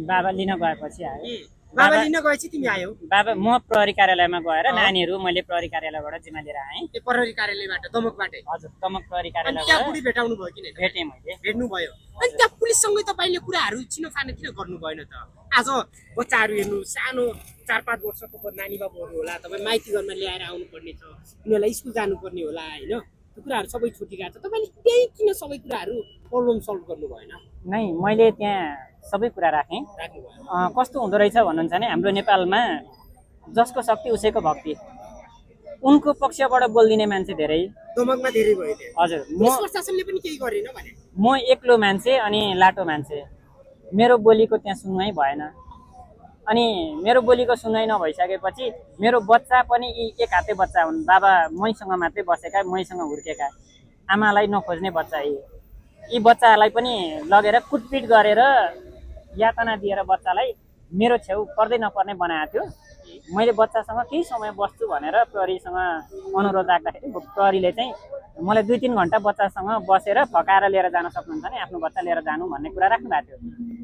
बाबा लिन गएपछि आयो। ए बाबा लिन गएपछि तिमी आयौ? बाबा म प्रहरी कार्यालयमा गएर नानीहरू मैले प्रहरी कार्यालयबाट जिम्मा लिएर आएँ। ए प्रहरी कार्यालयबाट दमकबाटै? हजुर, तमक प्रहरी अनि त्यहाँ कार्यालयबाट बुढी भेटाउनु भयो कि होइन? भेटेँ मैले। भेट्नु भयो। अनि त्यहाँ पुलिससँगै तपाईँले कुराहरू चिनोफानो किन गर्नु भएन त? आज बच्चाहरू हेर्नु, सानो 4-5 वर्षको नानी बाबुहरू होला, तपाईँ माइती घरमा ल्याएर आउनुपर्ने छ, उनीहरूलाई स्कुल जानुपर्ने होला होइन, त्यो कुराहरू सबै छुटिरहेको छ। तपाईँले त्यही किन सबै कुराहरू प्रब्लम सल्भ गर्नु भएन? नै मैले त्यहाँ सबै कुरा राखेँ। राख्नु भयो। कस्तो हुँदो रहेछ भन्नुहुन्छ भने हाम्रो नेपालमा जसको शक्ति उसैको भक्ति। उनको पक्षबाट बोलिदिने मान्छे धेरै। दमकमा धेरै भयो त्यो। हजुर, पुलिस प्रशासनले पनि केही गरेन भने? म एक्लो मान्छे अनि लाटो मान्छे, मेरो बोलीको त्यहाँ सुनवाई भएन। अनि मेरो बोलीको सुनवाई नभइसकेपछि मेरो बच्चा पनि यी एक हाते बच्चा हुन्। बाबा मैसँग मात्रै बसेका, मैसँग हुर्केका, आमालाई नखोज्ने बच्चा यी बच्चाहरूलाई पनि लगेर कुटपिट गरेर यातना दिएर बच्चालाई मेरो छेउ पर्दै नपर्ने बनाएको थियो। मैले बच्चासँग केही समय बस्छु भनेर प्रहरीसँग अनुरोध राख्दाखेरि प्रहरीले चाहिँ मलाई 2-3 घन्टा बच्चासँग बसेर फकाएर लिएर जान सक्नुहुन्छ नि, आफ्नो बच्चा लिएर जानु भन्ने कुरा राख्नु भएको थियो।